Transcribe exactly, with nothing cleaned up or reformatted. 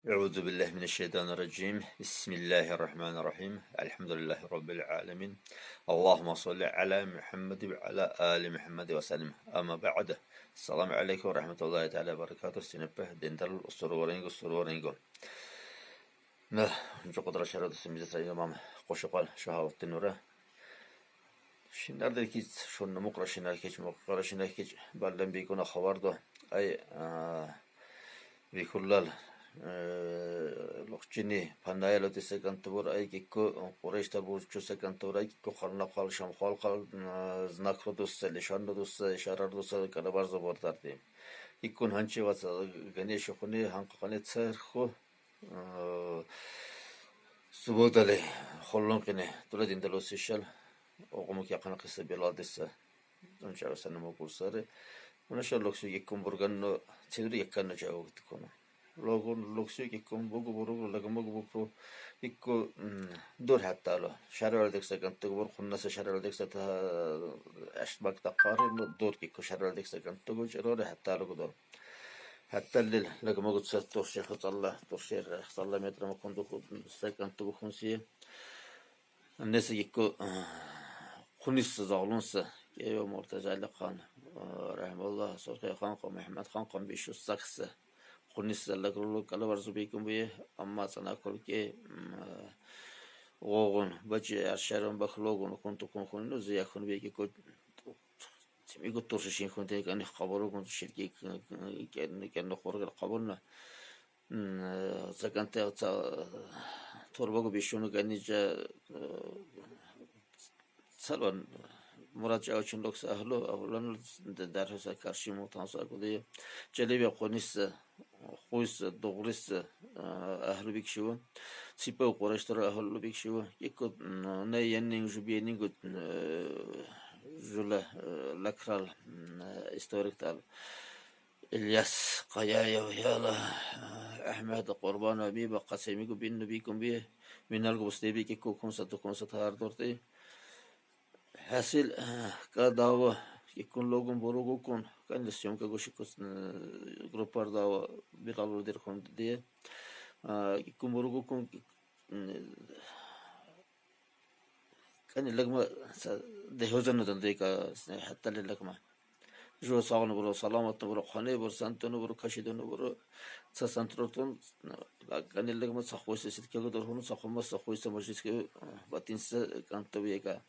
أعوذ بالله من الشيطان الرجيم. بسم الله الرحمن الرحيم. الحمد لله رب العالمين. اللهم صل على محمد وعلى آل محمد وسلم. أما بعد. السلام عليكم ورحمة الله تعالى وبركاته. Синеппе, диндар, усур оренго, усур оренго. Наа, жо къудра шараатта симизес районам Къошокъал Шагьавутдин ура. Шинар деркиц, шонно мукъра шинар кич, мукъра шинар кич, баллам бикуна хабар до. Ай, а, бикуллал, э, лохчини панаяло тисе кантубур, ай кикку Къурейшта бурчусе кантубур, ай кикку хална хал, шам хал хал, а, знакро дусса, лишанро дусса, ишарар дусса, калабар зобор дарди. Киккун ханчи ваца, гане шухуни, ханкъа хани церху, э, субодали, холлон къине, дура диндал усишал, огъумук якъана къиса Билал диса. Дунча васана мукул сари. Муна ша локсу гиккун бурганно, цеври гикканно чавук тикуна. Логун локсу гиккун бугу буругу, лагамугу букру, гикку, м, дур хаттало. Шарвал декса кантугу бур, хуннаса шарвал декса та, ашбак та къари, ну, дур гикку шарвал декса кантугу, чарори хаттало гудор. Хатталлил лагамугу цат турши хаталла, турши хаталла метра мукунду ку-, са кантугу хунси. Неси гикку, а, хунисса, заглунса, кева Муртазали хан, а, рахималлах, Сурхе хан къо, Мухаммад хан къо, бишу сакса. Хунисса лагрулу калабар зубикун буе, амма цана кулке, м, а, гъогъун, бачи аршарун бахлогун, кунту кун хунину, зия хун беки ку, тимигу турши шин хун те, кани хабару кун ширки, кани, кани хоргал хабарна. М, э, заканте ца, э, торбагу бишуну ганижа, э, цалван мурад жа учун локса агьлу, агьлу д-, дархуса каршиму танса гуди. Челебе хунисса, хуйса, дугърисса, э, агьлу бикшиву. Сипа Къурейштар агьлу бикшиву. Гикку, м, не яннин жубиенин гу, э, жула, э, лакрал, м, э, историктал. Ильяс Къаяев яла, Ахмед Къурбанов, ми ба Къасемигу бинну бикун би, миналгу бусте би ки кукунса, тукунса тар дорти. Хасил, э, ка дава, киккун логун, буругукун, кани съёмка гушикус, э, группар дава, Билал дирхун ди. Э, киккун буругукун, э, Кани лыгма са дехозано дандека, хаттали лыгма. Жо сагъну буру, саламатну буру, хани буру, сантуну буру, кашидуну буру, са сантротун, кани лыгма са хойса ситкеге дорхуну, са хумас са хойса мажлиске, батинса кантабека.